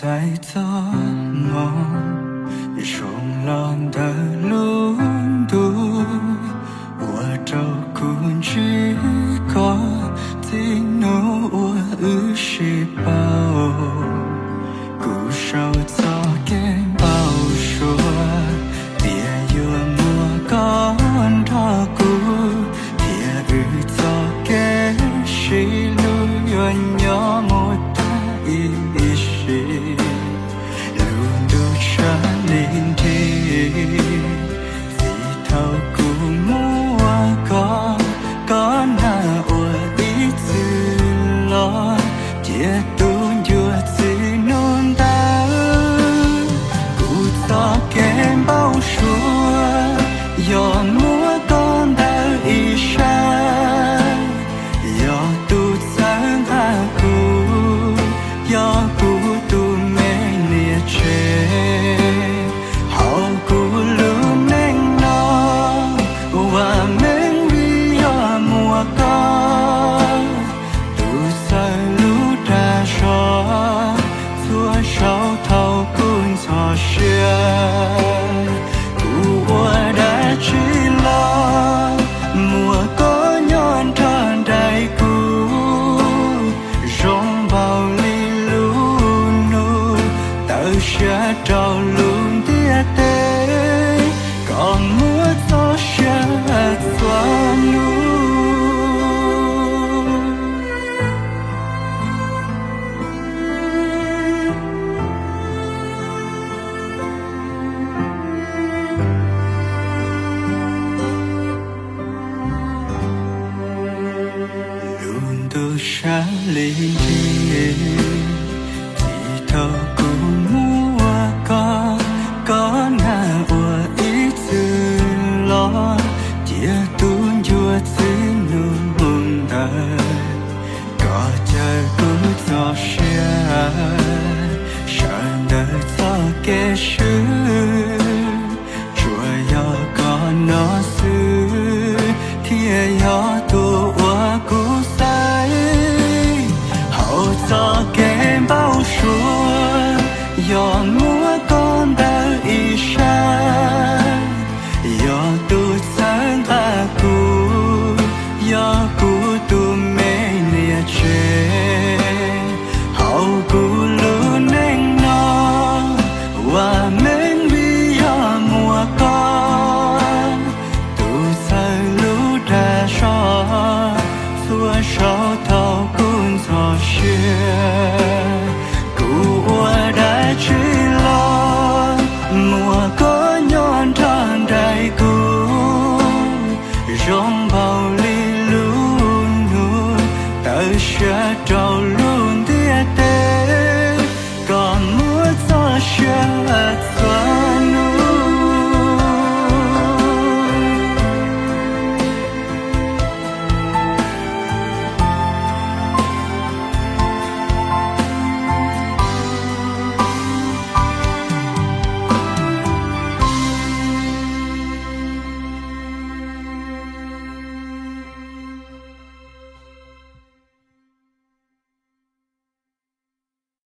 Txais txoj moo zoo los ntawm lub ntuj, ua rau kuv ntsib koj txij hnub uas wb sib paub. Kuv sau txoj kev npau suav tias yuav muaj koj nrog kuv, thiab wb txoj kev sib hlub yuav nyob mus tag ib sim. Lub ntuj sab li nrig, txij thaum kuv muaj koj, koj nag ua ib txwm los, cia tus ncua txij hnub ntawd. Kuv txoj kev npau suav yog muaj koj ntawm ib sab, yog tus txawj nqa kuv, yog kuv tus me niam tsev. Hauv kuv lub neej no, vam meej vim yog muaj koj, tus txawj lub dag zog txhua zaus thaum kuv ntxhov siab. Kuv ua dab tsi los muaj koj nyob nrog nraim kuv, zoo npaum li lub nug tawm siab rau lub ntiaj teb, koj muab txoj sia txhua nub. Lub ntuj sab li nrig, txij thaum kuv muaj koj, koj nag ua ib txwm los, cia tus ncua txij hnub ntawd. Koj caw kuv txoj sia sawv ntawm txoj kev swb